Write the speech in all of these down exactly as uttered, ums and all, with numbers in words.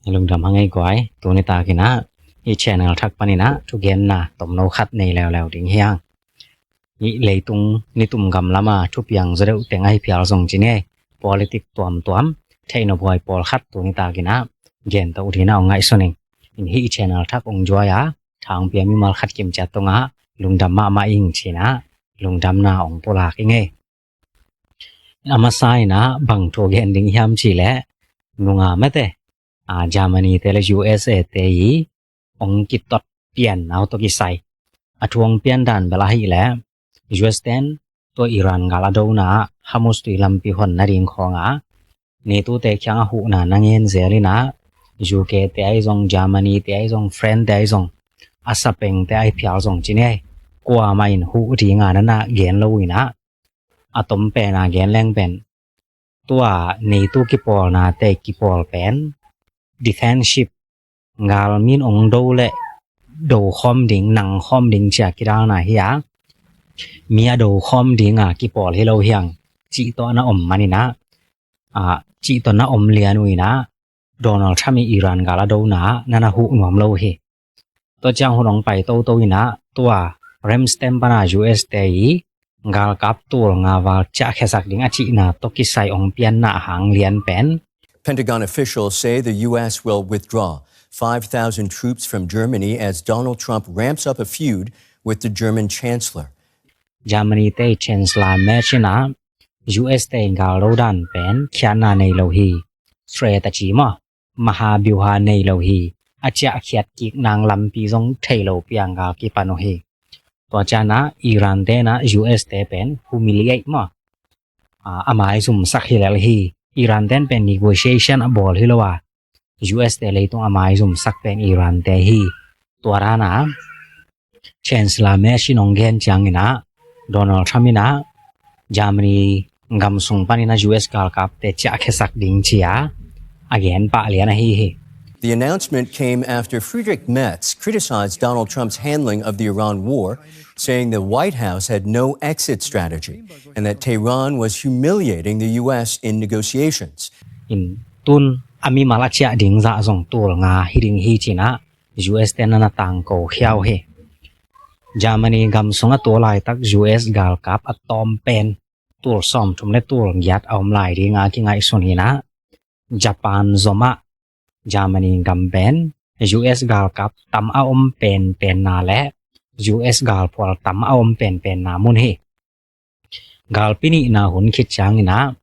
Lungdam hang ei guai, tuni takin ah hih channel thak panin ah thugenna tomno khat nei leuleu ding hi hang. Hih leitung nitum gam lama thupiang zaw deuh teng ahi phial zong ci ni ei, politic tuamtuam theih nop huai pawlkhat tuni takin ah gen to uh ding in ah hong ngaihsun ing. In hih channel thak hong zuai a, thangpia mimal khat kim ciat tungah lungdam mahmah ing ci-in ah lungdamna hong pulak ing ei. A masa in ah bang thu gen ding hiam cih leh, nunga mate, a, Germany te le U S A te i hong kitot pian nau tawh kisai a thu hong pian dan bel ahih leh, U S ten tua Iran gal a dona ah Hormuz tui lampi hon nading khawngah NATO te kiangah huhna na ngen zel in ah, U K te ahi zong, Germany te ahi zong, France te ahi zong, a sapeng te ahi phial zong ci ni ei, kuamah in huh dinga na na gen lo in ah, a tom pen a gen leng pen, tua NATO kipawlna te kipawl pen defensive, gal min ong do le do khawm ding, nang khawm ding ci-a kidalna hi a, mi a do khawm dinga kipawl hi lo hi hang, cih tawh na om man in ah, a, cih tawh na om lian uh in ah, Donald Trump i Iran gal a dona ah na na huh nuam lo hi. Tua ciang hun hong pai toto in ah, tua rem stem pana U S te i galkap tul nga val ciahkhiasak ding a cihna tawh kisai hong pianna hang lian pen, Pentagon officials say the U S will withdraw five thousand troops from Germany as Donald Trump ramps up a feud with the German chancellor. Germany te i Chancellor Merz in ah U S te i gal lo dan pen khiatna nei lo hi. Strategy maw, maha biuha nei lo hi. A ciahkhiat kik nang lampi zong thei lo piang gal kipan uh hi. Tua ciang ah Iran te in ah U S te pen humiliate maw, a, a maizumsak hi lel hi. Iran ten pen negotiation a bawl hi lo a, U S te leitung a maizumsak pen Iran te hi. Tua dan ah Chancellor Merz in hong gen ciangin ah, Donald Trump in ah Germany gam sung panin ah U S galkap te ciahkhiasak ding ci-a a gen pah lian ahi hi. The announcement came after Friedrich Merz criticized Donald Trump's handling of the Iran war, saying the White House had no exit strategy and that Tehran was humiliating the U S in negotiations. In tun a mimal a ciah ding zah zong tul nga hi ding hi ci-in ah U S te na na tangko khia uh hi. Germany gam sungah tua laitak U S galkap a tawm pen tul sawmthum le tul giat a om lai dinga kingaihsun hi-in ah, Japan zomah Germany gam pen U S galkap tam a om penpenna le U S galphual tam a om penpenna mun hi. Galpi nihna hun khit ciangin ah,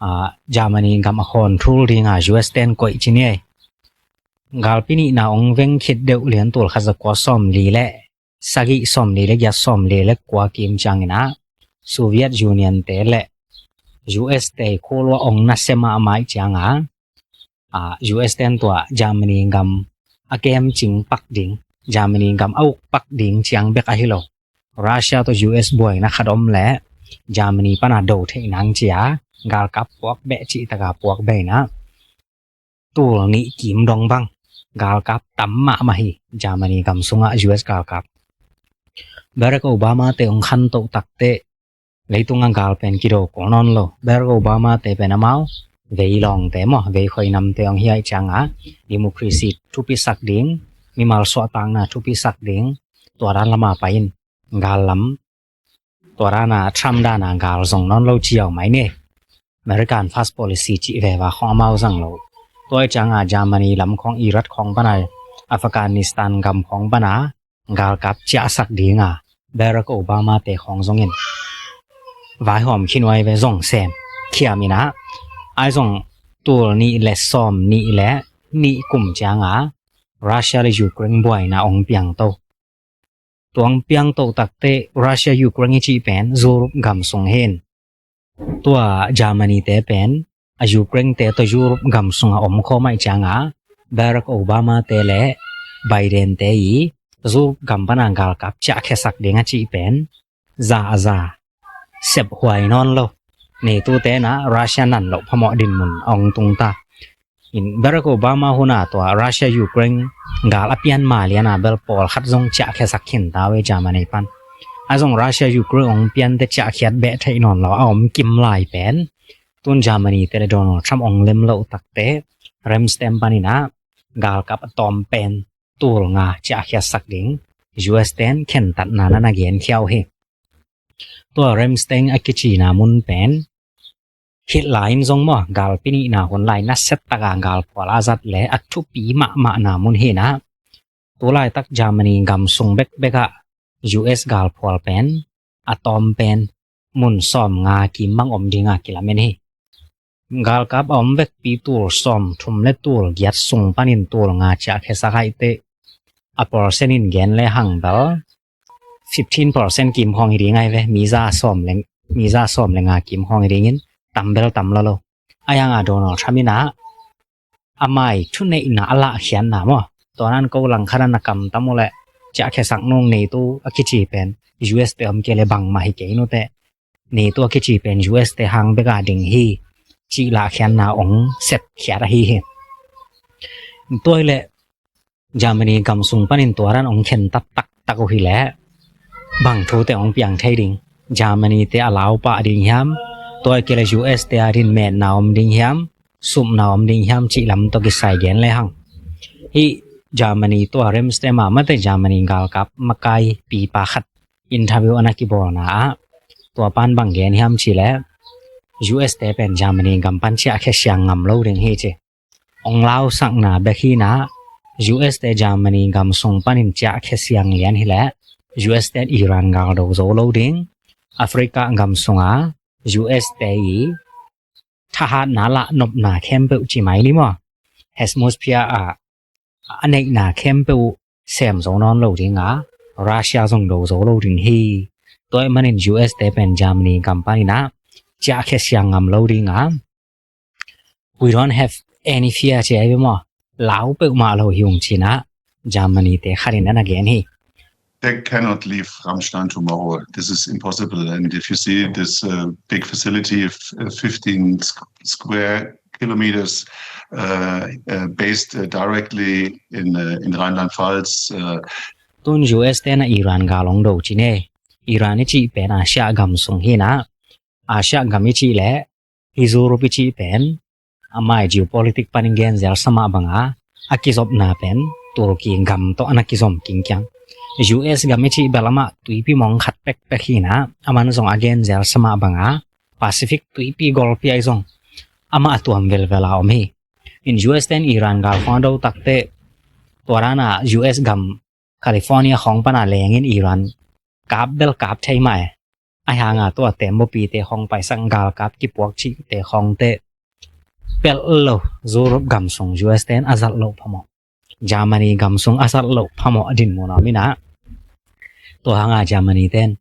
a, Germany gam a khawn thul dinga U S ten koih ci ni ei. Galpi nihna hong veng khit deuh lian tul khat za kua sawmli le sagih, sawmli le giat, sawmli le kua kim ciangin ah Soviet Union te le U S te khulua hong nasia mahmah ciangah, a, U S ten tua Germany gam a kemcing pak ding, Germany gam a uk pak ding ciang bek ahi lo, Russia tawh U S buaina khat om leh Germany pana do theih nang ci-a galkap puak beh cih taka puak beh in ah, tul nih kim dong bang galkap tam mahmah hi Germany gam sungah U S galkap. Barack Obama te hong khantoh takteh leitungah gal pen kido kul nawn lo. Barack Obama te pen amau vei lawngte maw, vei khoinamte hong hi ahih ciangah democracy thupisak ding, mimal suahtakna thupisak ding, tua dan lama pai in, gal lam, tua dana Trump dana gal zong nawn lo ci-a om mai ni. American First Policy cih veva khong amau zang lo. Tua ahih ciangah Germany lam khong, Iraq khong pana, Afghanistan gam khong pana galkap ciahsak dinga Barack Obama te khong zongin vaihawm khin uh ahi ve, zong sem khiam in ah, ahi zong tul nih le sawm nih le nih kum ciangah Russia le Ukraine buaina hong piangto. Tua hong piangto takteh Russia Ukraine i cih pen Europe gam sung hi in, tua Germany te pen a Ukraine te tawh Europe gam sungah om khawm ahih ciangah Barack Obama te le Biden te i Europe gam pana galkap ciahkhiasak ding a cih pen za a za, sep huai nawn lo. NATO te in ah Russia nan loh phamawh dinmun a hong tung ta. In Barack Obama huna tua Russia Ukraine gal a pian ma liana bel pawlkhat zong ciahkhiasak khin ta ve Germany pan. A zong Russia Ukraine hong pian te ciahkhiat beh theih nawn lo a om kim lai pen, tun Germany te le Donald Trump hong lem loh takteh rem stem panin ah galkap a tawm pen tul nga ciahkhiatsak ding U S ten khentatna na na genkhia uh hi. Tua Ramstein a kicina mun pen Hitler in zong maw, galpi nihna hun lai nasia taka galphual a zat le a thupi mahmahna mun hi na. Tulaitak Germany gam sung bekbek ah U S galphual pen a tawm pen mun sawm nga kim bang om dinga kilamen hi. Galkap a om vekpi tul sawm thum le tul giat sung panin tul nga ciahkhiasak aih teh, a percent in gen le hang bel fifteen percent kim khawng hi ding ahi ve, mi za sawm le, mi za sawm le nga kim khawng hi dingin tam bel tam lo lo. Ahi hanga Donald Trump in ah a mai thuneihna a lahkhiatna maw, tua nan ko langkhat a na kamtam uh leh ciahkhiasak nung NATO a kici pen U S te om kei le bangmah hi kei nuteh, NATO a kici pen U S te hang beka ding hi cih lahkhiatna ong sepkhiat ahi hi. Tua hileh Germany gam sung panin tua dan ong khentat taktak uh hileh bang thute ong piang thei ding? Germany te a lau pah ding hiam? Tua kei le U S te a din metna om ding hiam, supna om ding hiam cih lam tawh kisai gen le hang. Hih Germany tua Ramstein ah mate Germany galkap makai pipa khat interview a na kibawlna ah tua pan bang gen hiam cih leh U S te pen Germany gam pan ciahkhia siang ngam lo ding hi ci. Ong lausakna bek hi na, U S te Germany gam sung panin ciahkhia siang lian hileh U S te Iran gal do zo lo ding. Africa gam sunga U S te i thahatna lah nopna khempeuh ci mai ni maw, Hormuz phiar ah a neihna khempeuh sem zo nawn lo dinga, Russia zong do zo lo ding hi. Tua ahih manin U S te pen Germany gam panin ah ciahkhia siang ngam lo dinga, we don't have any fear ci ahi ve maw. Lau peuhmah lo hi ung ci-in ah Germany te khatin a na gen hi. They cannot leave Ramstein tomorrow. This is impossible. And if you see this uh, big facility, f- uh, fifteen squ- square kilometers, uh, uh, based uh, directly in uh, in Rheinland-Pfalz. Uh, Tun U S te na Iran gal ong do ci ne. Iran i cih pen Asia gam sung hi na. Asia gam i cih leh hi Europe i cih pen a mai geopolitic panin genzel sa mah banga a kizopna pen Turkey gam tawh a na kizom kingkiang. U S gam i cih bel amah tuipi mong khat pekpek hi na, aman zong a genzel sa mah banga Pacific tuipi golpi ah zong amah a tuam velvel a om hi. In U S ten Iran gal khawng a do takteh tua dana U S gam California khawng pana lengin Iran kap bel kap thei mah e. Ahi hanga tua tembaw pite khawng paisak galkap kipuak cihte khawng teh pelh lo, Europe gam sung U S ten a zalh loh phamawh, Germany gam sung a zalh loh phamawh a din mun a om in ah. Tua hanga Germany ten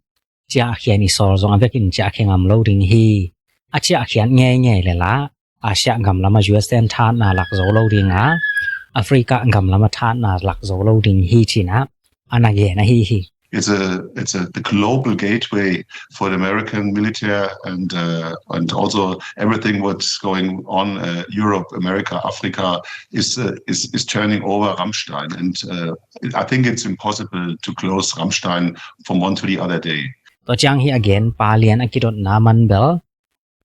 ciahkhian i sawl zong a vekin ciahkhia ngam lo ding hi. A ciahkhian ngeingei le lah Asia gam lama U S ten thahatna lak zo lo dinga, Africa gam lama thahatna lak zo lo ding hi ci-in ah a na gen ahi hi. It's a it's a the global gateway for the American military and uh, and also everything what's going on uh, Europe, America, Africa is uh, is is turning over Ramstein, and uh, I think it's impossible to close Ramstein from one to the other day. Tua ciang hi a gen pa lian a kidotna man bel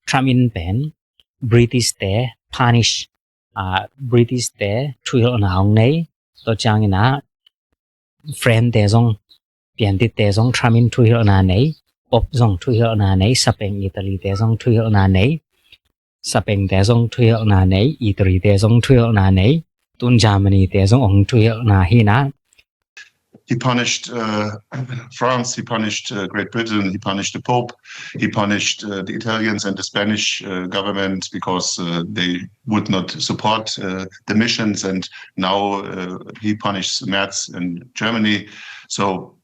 Trump in pen British te punish, uh, British te thuhilhna ong nei. Tua ciangin ah French te zong, piantitte zong Trump in thuhilhna nei. Pope zong thuhilhna nei. Spain, Italy te zong thuhilhna nei. Spain te zong thuhilhna nei. Italy te zong thuhilhna nei. Tun Germany te zong ong thuhilhna hi na. He punished uh, France, he punished uh, Great Britain, he punished the Pope, he punished uh, the Italians and the Spanish uh, government because uh, they would not support uh, the missions, and now uh, he punished Merz in Germany. So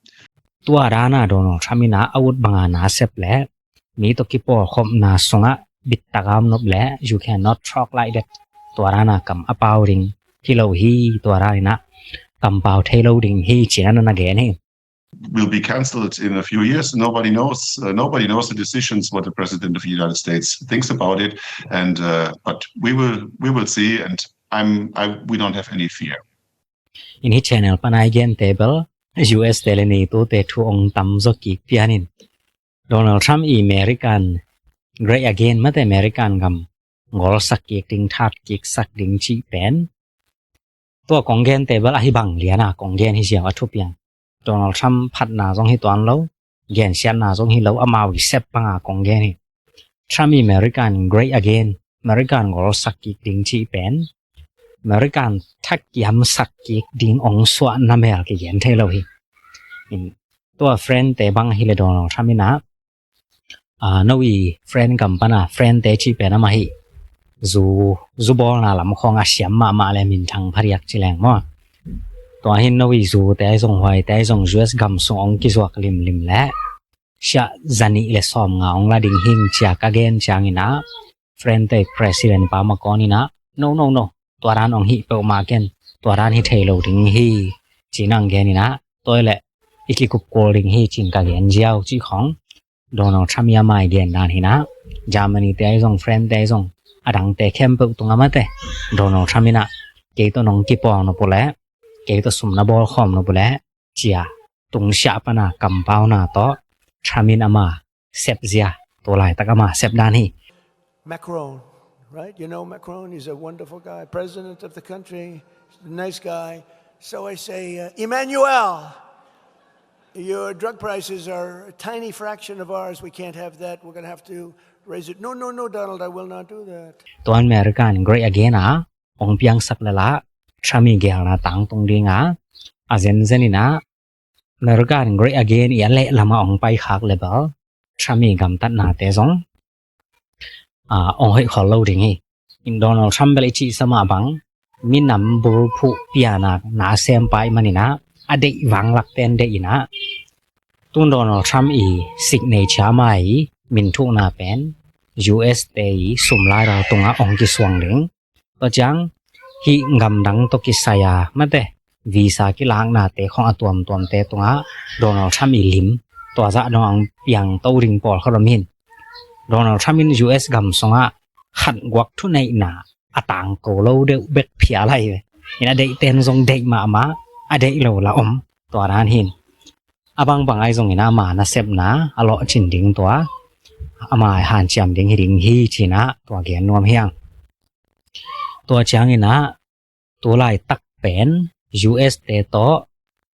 tua dana Donald Trump in ah a ut banga na sep le mi tawh kipawlkhopna sungah bittaka om nop le you cannot talk like that. Tua dana kam a pau ding hi lo hi, tua dana in ah kam pau thei lo ding hi ci-in ah na gen hi. Will be cancelled in a few years. Nobody knows. Uh, nobody knows the decisions what the president of the United States thinks about it, and uh, but we will we will see. And I'm I we don't have any fear. In hih channel pana i gente bel U S te le NATO te thu ong tam zaw kik pianin Donald Trump i American great again mate American gam golsak kik ding, that kiksak ding cih pen Tua kong gente bel ahi bang liana kong gen hi ziau a thupiang. Donald Trump phatna zong hi tuan lo, gensiatna zong hi lo, amau i sep banga kong gen hi. Trump i American great again, American golsak kik ding cih pen American thak kiamsak kik ding ong suah na mel kigen thei lo hi. In, tua friend te bang hi le Donald Trump ina, a, no i friend gam pana friend te cih pen ama hi. Zu, zu bawlna lam khawng a siam mahmah le minthang phadiak ci leng maw. Tua hin no i zu te ai zong huai te ai zong U S gam sung ong kizuak limlim le siah zanih le sawm nga ong la ding hing cia ka gen ciangina, friend te president pa ma kawn ina, no, no, no, tua dan ong hih peuhmah ken, tua dan hi thei lo ding hi, ci nang gen ina, tua le i kikup kul ding hi cin ka gen ziau cih khawng. Donald Trump i amai gen dan hina, Germany te ai zong, friend te ai zong, a dangte khempeuh tunga mate Donald Trump ina, kei tawh nong kipawl nop uh le, kei tawh sum na bawl khawm nop uh le, cia tungsiah pana kampauna tawh Trump in ama sep zia, tua laitak ama sep dan hi. Macron, right? You know Macron, he's a wonderful guy, president of the country, nice guy. So I say, uh, Emmanuel, your drug prices are a tiny fraction of ours. We can't have that. We're going to have to raise it. No, no, no, Donald, I will not do that. Tuan American great again a ong piangsak lala Trump i gelna tangtung dinga, a zenzen ina American great again i a leh lama ong paikhak le bel Trump i gamtatnate zong, a, ong hoih khol lo ding hi. In Donald Trump bel i cih sama bang minam bulphuh piana na sem pai manina, a deih vanglak ten deih ina, tun Donald Trump i signature mai min thukna pen U S te i sum lairal tunga ong kisuang ding. Tua ciang hih gamdang tawh kisai a mate visa kilaknate khawng a tuamtuamte tunga Donald Trump i lim tua zah dong ang piang to ding pawlkhat om hin. Donald Trump in U S gam sungah khat guak thuneihna a tangko lo deuh bek phia lai ve. Ina deihten zong deih mahmah, a deih lo la om, tua dan hin. A bangbang ai zong ina ama nasepna a lawhcin ding tua ama hanciam ding hi ding hi cina tua gen nuam hiang. Tua ciang ina tulai tak pen U S te tawh,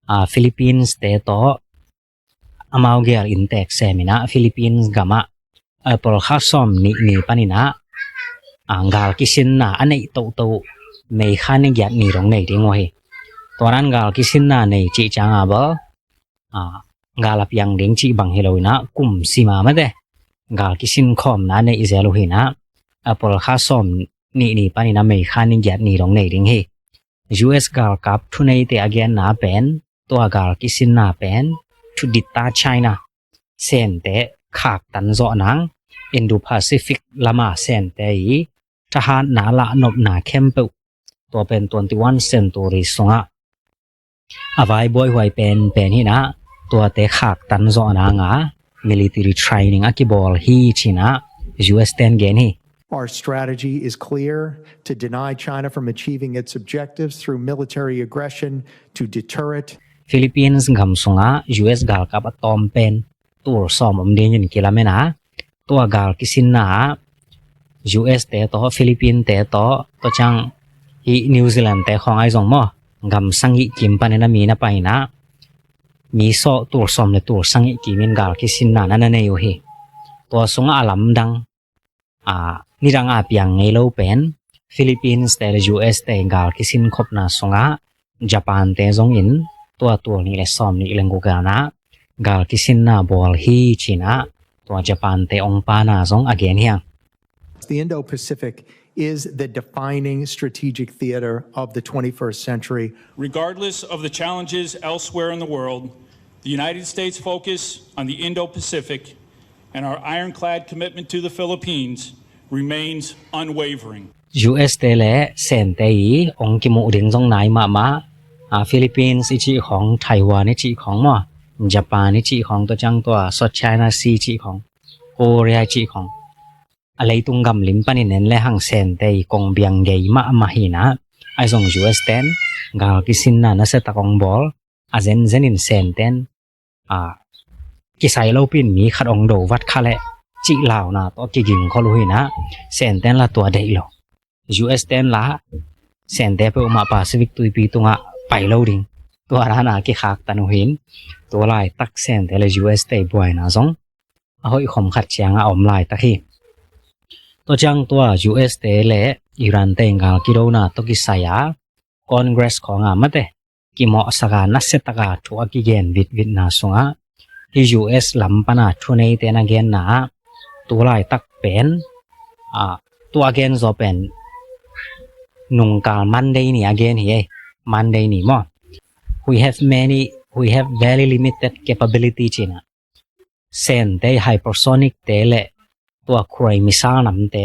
a, Philippines te tawh amau gel in tek sem ina Philippines gamah April kha sawm nih ni panina, a, gal kisinna a neih tohtoh May kha ni giat ni dong nei ding uh hi. Tua dan gal kisinna nei cih cianga bel, a, gal a piang ding cih bang hi lo ina kum sima mate gal kisin khawmna a neih zel uh hina, April kha sawm nih ni panina May kha ni giat ni dong nei ding hi. U S galkap thuneite a genna pen tua gal kisinna pen to deter China, Sente khaktan zawh nang, Indo-Pacific lama Sente i thahatna lahnopna khempeuh, tua pen twenty-one century sungah a vai buaihuai penpen hina, tuate khaktan zawh nanga military training a kibawl hi cina U S ten gen hi. Our strategy is clear: to deny China from achieving its objectives through military aggression, to deter it. Philippines gam sungah U S galkap a tawm pen tul sawm om dingin kilamen a, tua gal kisinna ah U S te tawh, Philippine te tawh, tua ciang hih New Zealand te khawng ai zong maw, gam sagih kim panin a mi na paina, mi sawh tul sawm le tul sagih kimin gal kisinna na na nei uh hi. Tua sungah a lamdang, a, nidang a piang ngei lo pen Philippines te le U S te gal kisin khopna sungah Japan te zongin tua tul nih le sawm nih le guk galna gal kisinna bawl hi cina tua Japan te ong pana zong a gen hiang. The Indo-Pacific is the defining strategic theater of the twenty-first century. Regardless of the challenges elsewhere in the world, the United States' focus on the Indo-Pacific and our ironclad commitment to the Philippines remains unwavering. U S te le Sente i ong kimuh ding zong nai mahmah, a, Philippines i cih khawng, Taiwan i cih khawng maw, Japan i cih khawng, tua ciang tua South China Sea i cih khawng, Korea i cih khawng, a leitung gam lim panin en le hang Sente i kong biang gei mahmah hina, ai zong U S ten gal kisinna nasia tak ong bawl, a zenzenin Senten, a, kisai lopin mi khat ong do vat kha le cih launa tawh kiging khol uh hina, Senten la tua deih lo. U S ten la Sente peuhmah Pacific tuipi tungah pai lo ding. Tua dana kikhaktan uh hi. Tua laitak Sente le U S te buaina zong a hoih khom khat cianga a om laitak hi. Tua ciang tua U S te le Iran te gal kidona tawh kisai-a Congress khawnga mate kimawhsaka nasiataka thu a kigen vitvitna sungah hi U S lam pana thuneite na genna ah tu laitak pen, ah, tua gen zaw pen nungkal Monday ni a gen hi ei. Monday ni maw. We have many, we have very limited capability cina. Sente hypersonic te le tua cruise missile namte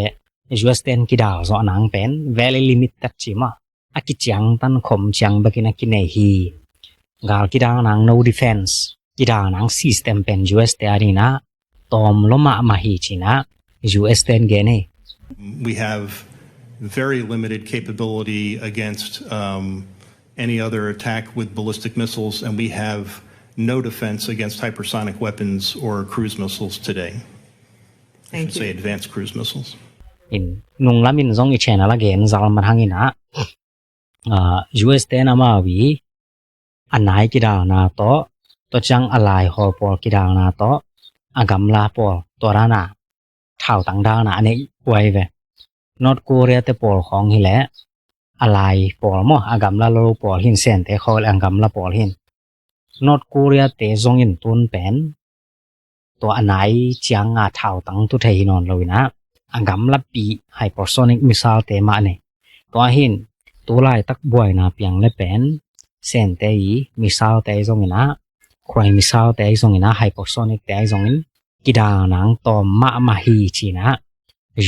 U S ten kidal zawh nang pen very limited ci maw. A kiciangtan khom ciang bekin a kinei hi. Gal kidal nang no defense kidal nang system pen U S te a dina tawm lo mahmah hi cina U S ten gen hi. We have very limited capability against, um, any other attack with ballistic missiles, and we have no defense against hypersonic weapons or cruise missiles today. I should say advanced cruise missiles. In nunglamin zong i channel a gen zal man hangina, ah, U S ten amau i a nai kidalna tawh, tua ciang a lai hawl pawl kidalna tawh, a gamla pawl tua dana thautang dalna a neih huai ve. North Korea te pawl khawng hileh a lai pawl maw, a gamla lo pawl hin, Sente khawl a gamla pawl hin. North Korea te zongin tun pen tua a nai cianga thautang tu thei hi nawn loinah a gamlapi hypersonic missile te mah nei. Tua hin tu laitak buaina piang le pen Sente i missile te zongina, cruise missile te zongina, hypersonic te zongin kidal nang tawm mahmah hi cina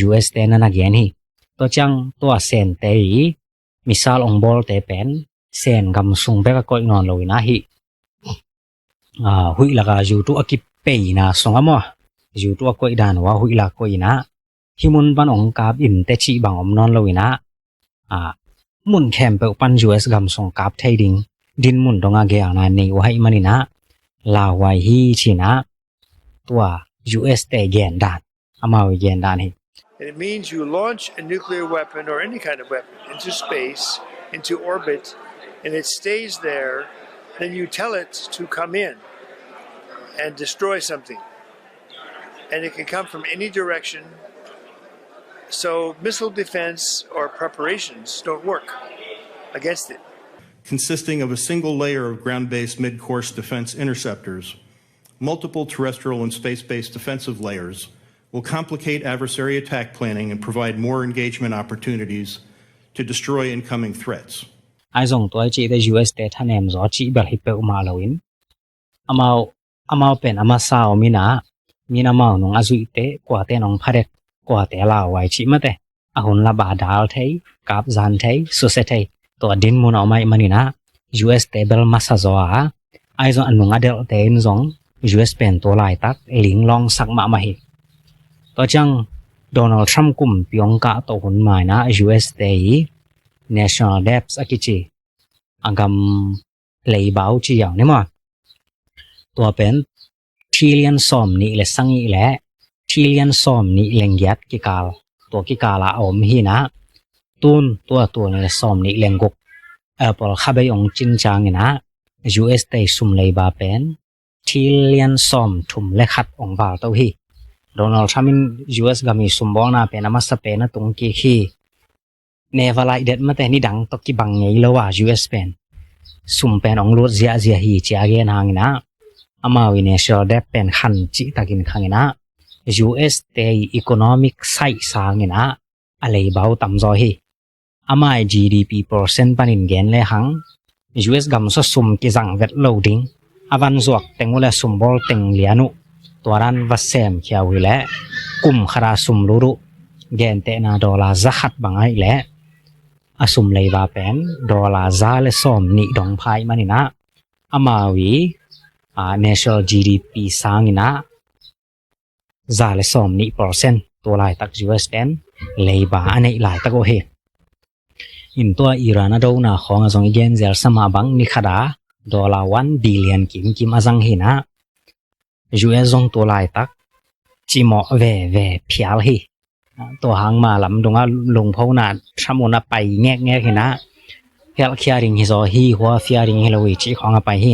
U S te na na gen hi. Tua ciang tua Sente i missile ong bawlte pen Sen gam sung bek a koih nawn loinah hi. Ah, huih laka U two a kipeina sungah maw, U two a koih dan uh a huih lak koihina hi mun pan ong kap in te cih bang om nawn loinah, ah, mun khempeuh pan U S gam sung kap thei ding dinmun donga geelna nei uh ahih maninah lauhuai hi cina tua U S te gen dan, amau i gen dan hi. And it means you launch a nuclear weapon or any kind of weapon into space, into orbit, and it stays there, then you tell it to come in and destroy something. And it can come from any direction. So missile defense or preparations don't work against it. Consisting of a single layer of ground-based mid-course defense interceptors, multiple terrestrial and space-based defensive layers will complicate adversary attack planning and provide more engagement opportunities to destroy incoming threats. Ai zong tua i cihte U S te thanem zaw cih bel hi peuhmah loin amau, amau pen a masa om inah, min amau nung a zuihte kuate nong phadek, kuate lauhuai cih mate a hun laba dal thei, kapzan thei, suse thei tua dinmun a om ahih maninah U S te bel masa zaw a, ai zong a nung a delhte in zong U S pen tua laitak linglawngsak mahmah hi. Tua ciang Donald Trump kumpi ong kah tawh hun mainah U S te i national debts a kici, a gam leibau ci yau ni maw. Tua pen trillion sawm nih le sagih le trillion sawm nih lenggiat kikal, tua kikala a om hinah, tun tua tul nih le sawm nih lengguk Apple khabei ong cin cianginah U S te sum leiba pen trillion sawm thum le khat ong valto hi. Donald Trump in U S gam i sumbawlna pen a masa pen a tung kik hi. Never like that mate, nidang tawh kibang ngei lo a U S pen sum pen ong lut ziahziah hi cia gen hanginah, amau i national debt pen khan cihtakin khanginah U S te i economic size hanginah a leibau tamzaw hi. Amai G D P percent panin gen lehang U S gam sawsum kizang vet lo ding, a van zuak teng uh le sumbawl teng lian uh tua dan va semkhia uh hileh kum khata sum lut uh gentehna dollar za khat bang ahileh a sum leiba pen dollar za le sawm nih dong pha ahih maninah amau i, ah, national G D P sanginah za le sawm nih percent tua laitak U S pen leiba a neih laitak uh hi. In tua Iran a dona khawng a zong i gen zel sa mah bang ni khata dollar one billion kimkim a zang hinah U S zong tua laitak cimawh veve phial hi. Tua hang ma lam dungah lungphona Trump un a pai ngekngek hi nah, helhkhia ding hi zaw hi, huafia ding hi lo hi cih khawng a pai hi.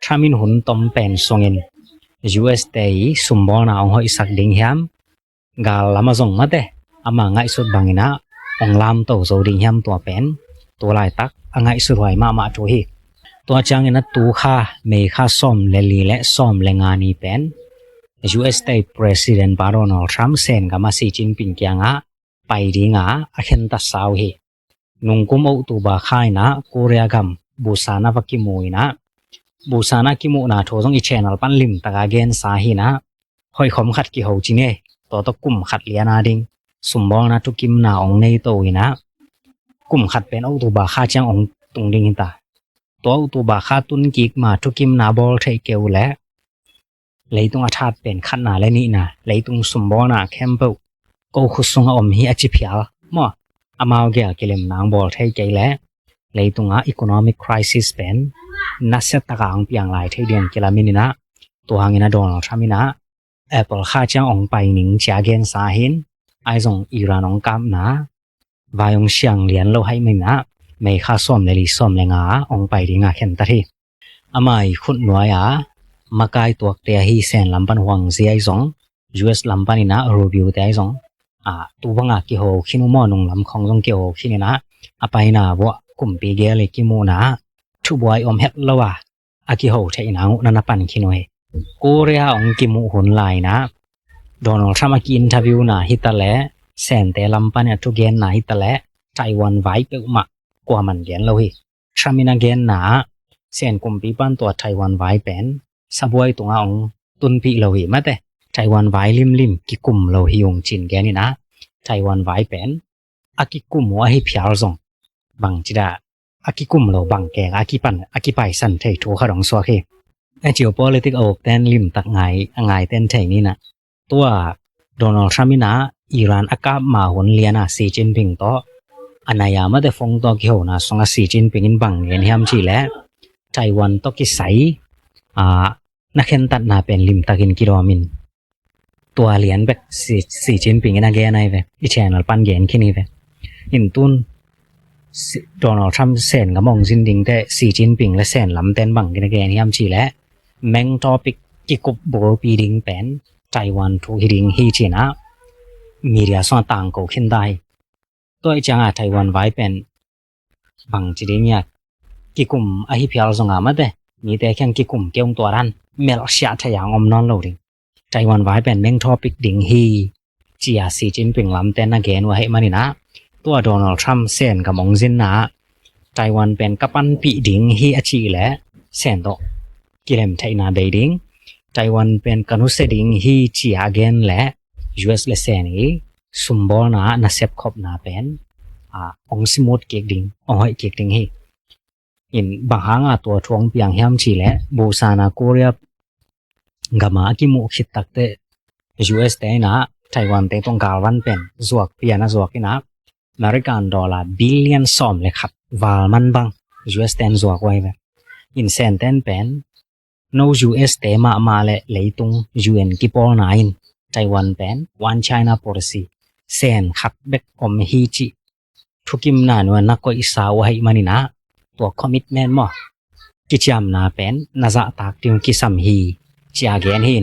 Trump in hun tom pen sungin U S te i sumbawlna hong hoihsak ding hiam, gal lamah zong mate ama ngaihsut bangin ah hong lamto zo ding hiam, tua pen tu laitak a ngaihsut huai mahmah thu hi. Tua ciangin ah tu kha May kha sawm le li le sawm le nga ni pen U S te President pa Donald Trump Sen gam ah Xi Jinping kiangah pai ding a a khentat sa uh hi. Nungkum October kha in ah Korea gam Busan ah va kimu in ah, Busan ah kimuhna thu zong i channel pan limtak a gensa hi nah, hoih khawm khat kiho ci ni. Tua tawh kum khat lian a ding sumbawlna thukimna hong nei to in ah, kum khat pen October kha ciang hong tung ding hi ta. Tua October kha tun kik ma thukimna bawl theih kei uh leh, leitung a that pen khatna le nihna, leitung sumbawlna khempeuh ko khut sungah om hi a ci phial maw, amau gel kilemna hong bawl thei kei leh, leitungah economic crisis pen nasia takah hong piang lai thei ding kilam in ah, tua hangin ah Donald Trump in ah April kha ciang hong pai ning ci a gensa hi. Ahi zong Iran hong kapna vai hong siang lian lo ahih manin ah May kha sawm le li sawm le nga ah hong pai ding a khentat hi. Ama i khut nuai a makai tuakte ahi Sen lam pan Wang Yi ahi zong, U S lam pan in ah Rubio te ahi zong, a, tu bang a kiho khin uh maw, nunglam khawng zong kiho khin in ah, a paina vuah kumpi gel i kimuhna ah thubuai om het lo a a kiho theihna uh na na pan khin uh hi. Korea hong kimuh hun lai in ah Donald Trump a ki-interview na hi ta leh, Sente lam pan in a thugenna hi ta leh, Taiwan vai peuhmah kuaman gen lo hi. Trump in a genna ah Sen kumpi pan tua Taiwan vai pen sabuai tungah hong tunpih lo hi mate, Taiwan vai limlim kikum lo hi ung ci-in gen in ah, Taiwan vai pen a kikum uh ahi phial zong bangci dah a kikum lo, bang kek a kipan, a kipaisan thei thu khat hong suak hi. A geopolitic a ukten limtak ngai, a ngaiten thei ni nah. Tua Donald Trump in ah Iran a kap ma hun lian a Xi Jinping tawh a nai a mate phone tawh kihona sungah Xi Jinping in bang gen hiam cih leh, Taiwan tawh kisai a na khentatna pen limtakin kidawm in, tua lian bek Xi, Xi Jinping in a gen ahi ve, i channel pan gen khin hi ve. In tun Xi, Donald Trump Sen gam hong zin ding teh Xi Jinping le Sen lamten bang in a gen hiam cih leh, main topic kikup bulpi ding pen Taiwan thu hi ding hi ci-in ah media sungah tangko khin ta hi. Tua ahih ciangah Taiwan vai pen bangci ding hiam, kikum ahi phial zong a mate, mite kiang kikum kei ung, tua dan melhsiah thei a hong om nawn lo ding. Taiwan vai pen main topic ding hi ci-a Xi Jinping lamten na gen uh ahih manin ah, tua Donald Trump Sen gam hong zinna ah Taiwan pen ka panpih ding hi a cih leh Sen tawh kilem theihna bei ding, Taiwan pen ka nusia ding hi ci-a a gen leh U S le Sen i sumbawlna ah nasep khopna pen, a, hong smooth kik ding, hong hoih kik ding hi. In bang hanga tua thu hong piang hiam cih leh, Busan a Korea gam a a kimuh khit takteh U S te in ah Taiwan te tungah galvan pen zuak pian a zuak in ah, American dollar billion sawm le khat val man bang U S ten zuak uh ahi ve. In Senten pen no U S te mahmah le leitung U N kipawlna in Taiwan pen One China Policy, Sen khat bek om hi cih thukimna nuan na koihsa uh ahih manin ah, tua commitment maw, kiciamna pen na zahtak ding kisam hi ci-a gen hi.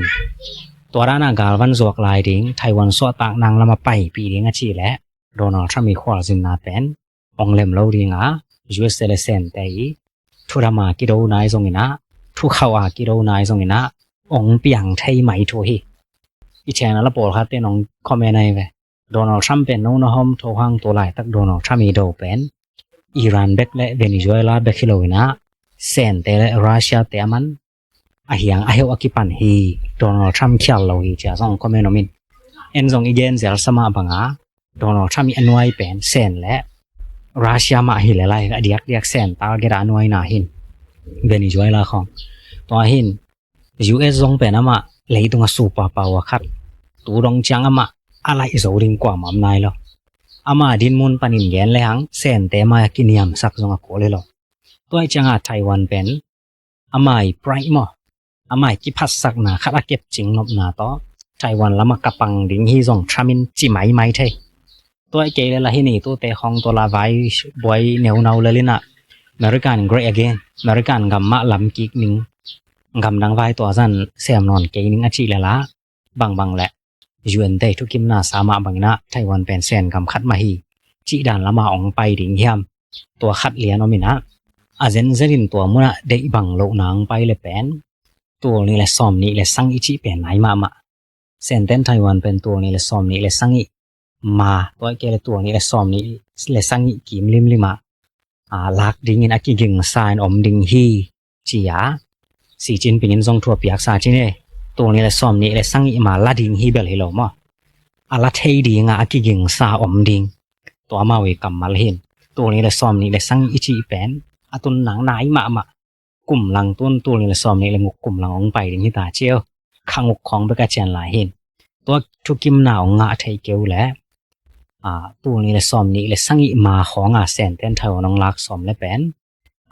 Tua dan a galvan zuak lai ding, Taiwan suahtak nang lam a paipih ding a cih leh, Donald Trump i khualzinna pen hong lem lo ding a, U S le Sente i thudam a kido nai zongin ah, thukhauh a kido nai zongin ah, hong piang thei mai thu hi. I channel a pawlkhatte in hong comment ahi ve, Donald Trump pen no na hawm tho hang, tu laitak Donald Trump i do pen Iran bek le Venezuela bek hi lo in ah, Sente le Russia te a man a hiang a heuh a kipan hi, Donald Trump khial lo hi ci-a zong comment om in. En zong i gen zel sa mah bang a, Donald Trump i a nuai pen Sen le Russia mah hi lel lai, a diakdiak Sen target a a nuaina hi, Venezuela khawng. Tua hi in U S zong pen amah leitung a superpower khat, tu dong ciang amah a laih zo ding kuamah om nai lo. Amah dinmun panin gen le hang Sente mai a kiniamsak zong a kul hi lo. Tua ahih ciangah Taiwan pen amah i pride maw, amah i kiphatsakna khat a kepcing nopna tawh Taiwan lamah ka pang ding hi zong Trump in ci maimai thei. Tua i kei le la hi ni, tute khawng tua la vai buai neunau le linah American great again, American gam mah lam kik ning, gam dang vai tua zan sem nawn kei ning a cih le la, bangbang le U N te thukimna sa mah banginah Taiwan pen sen gam khat mah hi cih dan lamah ong pai ding hiam? Tua khat lian om inah, a zenzenin tua munah deih bang lohna ong pai le pen tul nih le sawm nih le sang i cih pen nai mahmah. Senten Taiwan pen tul nih le sawm nih le sang i ma, tua i kei le tul nih le sawm nih le sang i kim limlimah a, lak dingin a kigingsa in om ding hi ci-a Xi Jinping in zong thu a piaksa ci ni. Tul nih le sawm nih le sang i ma la ding hi bel hi lo maw? A la thei dinga a kigingsa om ding, tua amau i kammal hin. Tul nih le sawm nih le sang i cih pen a tun nang nai mahmah, kum lang tun tul nih le sawm nih le nguk kum lang ong pai ding hi ta cio. Kha nguk khawng bek a cian lai hin. Tua thukimna ong ngah thei keu le, a, tul nih le sawm nih le sang i ma khawng a senten Taiwan ong lak sawm le pen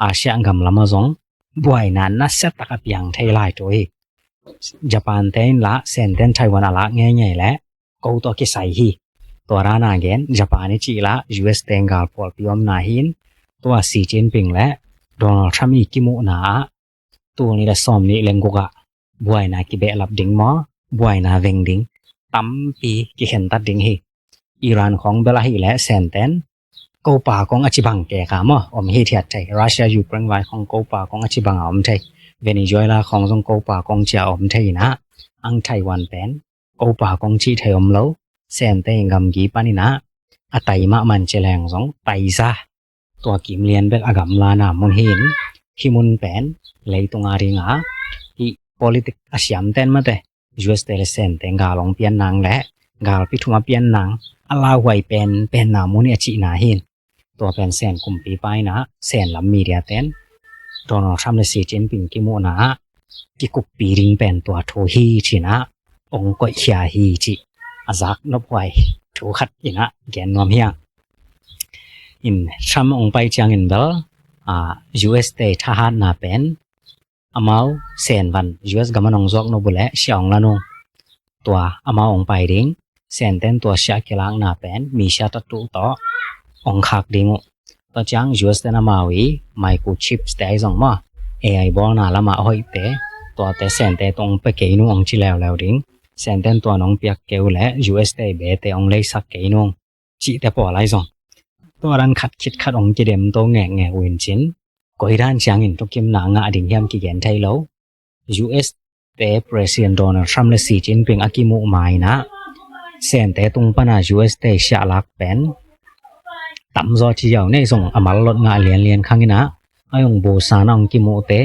Asia gam lamah zong buaina nasia tak a piang thei lai thu hi. Japan te in la senten Taiwan a lak ngeingei le ko tawh kisai hi. Tua dana gen Japan i cih la U S te gal phualpi omna hin, tua Xi Jinping le Donald Trump i kimuhna ah tul nih le sawm nih le nguk ah buaina kibehlap ding maw, buaina veng ding tampi kikhentat ding hi. Iran khawng bel ahih leh senten kopa kong a ci bang keka maw om hithiat thei. Russia Ukraine vai khawng kopa kong a ci banga om thei. Venezuela khawng zong kopa kong cia om thei inah, ang Taiwan pen kopa kong cih thei om lo. Sente in gamgi paninah a tai mah man ci leng zong taiza, tua kim lian bek a gamlana mun hin. Hih mun pen leitunga dinga hih politik a siamten mate U S te le sente gal ong pian nang le galpi thum a pian nang a lauhuai pen penna mun hi a cihna hin. Tua pen sen kumpipa inah sen lam media ten Donald Trump le Xi Jinping kimuhna ah kikuppi ding pen tua thu hi cinah ong koihkhia hi cih a zak nophuai thu khat inah gen nuam hiang. In Trump ong pai ciangin bel, a, U S te thahatna pen amau sen van U S gam a nong zuak nop uh leh sia ong la nung. Tua amau ong pai ding. Senten tua sia kilakna pen mi sia tatuh tawh ong khak ding uh. Tua ciang U S ten amau i microchips te ahi zong maw, A I bawlna lamah hoihte, tuate sente tung pe kei nung ong ci leuleu ding. Senten tua nong piak keu le U S te bete ong leisak kei nung cihte pawl ahi zong. Tua dan khat khit khat ong kidem to ngekngek uh in cin, koidan ciangin thukimna ngah ding hiam kigen thei lo. U S te President Donald Trump le Xi Jinping a kimuh ma inah sente tung pana U S te siahlak pen tamzaw ci ziau nei zong a mallot ngah lianlian khang inah, a ong busan a ong kimuhte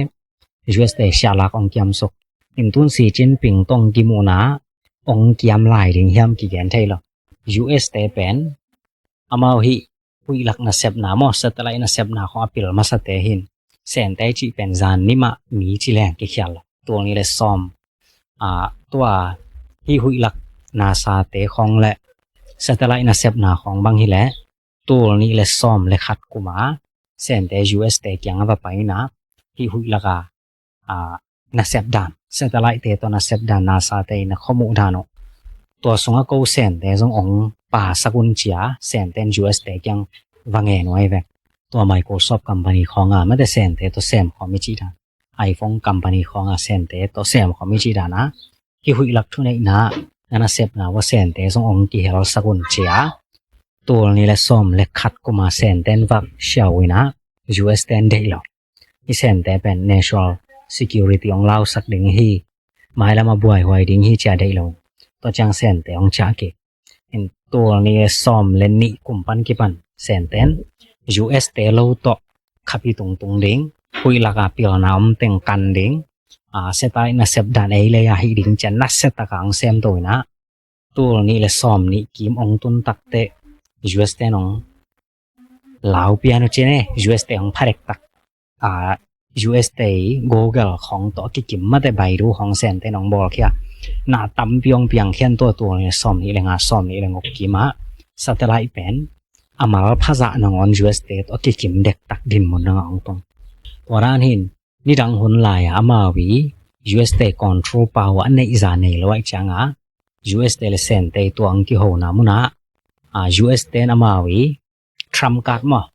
U S te siahlak ong kiamsuk. In tun Xi Jinping tong kimuhna ong kiam lai ding hiam kigen thei lo. U S te pen amau hih huihlak nasepna maw, satellite nasepna khawng a pil masate hin sente cih pen zan nimah mi ci leng kikhial lo. Tul nih le sawm, a, tua hih huihlak nasate khawng le satellite nasepna khawng bang hileh tul nih le sawm le khat kuma sente U S te kiang a va pai inah hih huihlak a, a, nasep dan, satellite te tawh nasep dan, NASA te in a khuamuh dan uh, tua sungah ko sente zong ong pasak un cia senten U S te kiang va ngen uh ahi ve. Tua Microsoft company khawng a mate sente tawh sem khawm i cih dan, iPhone company khawng a sente tawh sem khawm i cih dan a, hih huihlak thuneihna a nasepna uh a sente zong ong kihelsak un cia tul nih le sawm le khat kuma senten vak siau inah U S ten deih lo. Hih sente pen national security ong lausak ding hi, mailam a buaihuai ding hi cia deih lo. Tua ciang sente ong ciah kik. In tul nih le sawm le nih kum pan kipan senten U S te lo tawh khapi tungtung ding, huihlak a pilna om teng kan ding, a, satellite nasep dan ei lei a hih ding cia nasia taka ong sem to inah tul nih le sawm nih kim ong tun takteh U S ten ong lau pian uh cin e, U S te ong phadek tak, a, U S te Google khawng tawh kikim mate Baidu khawng senten ong bawlkhia. Na tampi ong piangkhian tua tul nih le sawm nih le nga, sawm nih le nguk kimah satellite pen a mal phazah nangawn U S te tawh kikim dektak dinmun nangah ong tung. Tua dan hin nidang hun lai-a amau i U S te control power a neihza nei lo aih cianga U S te le Sente tua ang kihona munah, a, U S te in amau i trump card maw,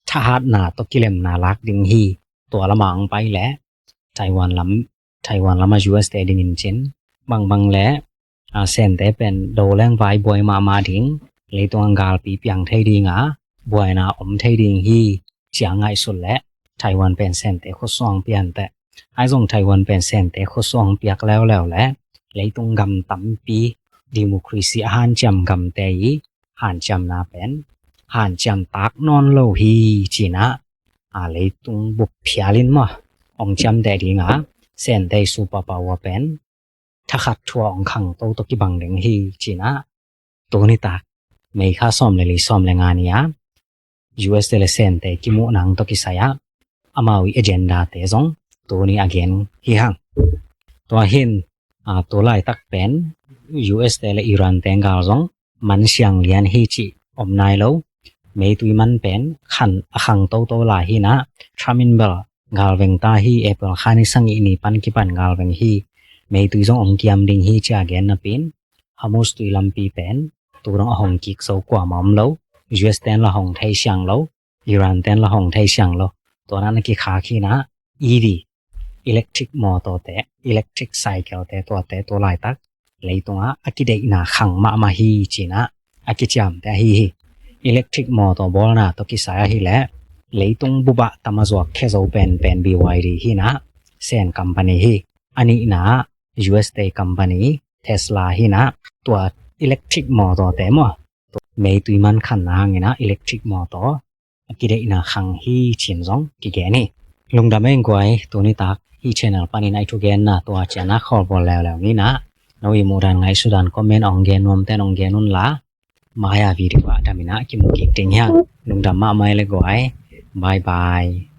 thahatna tawh kilemna lak ding hi. Tua lamah ang pai le Taiwan lam, Taiwan lamah U S te dingin cin, bangbang le, a, Sente pen do leng vai buai mahmah ding, leitung ang galpi piang thei dinga, buaina om thei ding hi, cia ngaihsut le Taiwan pen Sente khuasuang pian teh. Ai zong Taiwan pen Sente khuasuang piak leuleu le leitung gam tampi democracy a hanciam gamte i hanciamna pen hanciam tak nawn lo hi cinah, a, leitung bup phialin maw, ong ciamteh dinga Sente superpower pen thakhat thua ong khang toto kibang ding hi cinah, tuni tak May kha sawm le li, sawm le nga ni-a U S te le Sente kimuh nang tawh kisai-ah amau i agenda te zong tuni a gen hi hang. Tua hin, a, tu laitak pen U S te le Iran te gal zong man siang lian hi cih om nai lo. Meitui man pen khan a khang toto lai hinah, Trump in bel galveng ta hi, April kha ni sagih ni pan kipan galveng hi, meitui zong ong kiam ding hi cia gen napi-in, Hormuz tui lampi pen tu dong a hong kik zo kuamah om lo. U S ten la hong thei siang lo, Iran ten la hong thei siang lo. Tua na na kikhak hinah, E V, electric motor te, electric cycle te, tuate tu laitak leitungah a kideihna khang mahmah hi cinah a kiciamte ahi hi. Electric motor bawlna tawh kisai ahileh leitung bupah tam a zuak khia zo penpen B Y D hinah, Sen company hi. A nihna U S te company Tesla hinah, tua electric motor te maw, meitui man khanna hanginah electric motor a kideihna khang hi cin zong kigen hi. Lungdam ei guai, tuni tak hih channel panin ai thugenna tua cianah khawlbawl leuleu ninah, no i muhdan ngaihsudan comment ong gen nuamten ong gen unla, mai-a video ah daminah kimu kik ding hiang. Lungdam mahmah ei le guai. Bye bye.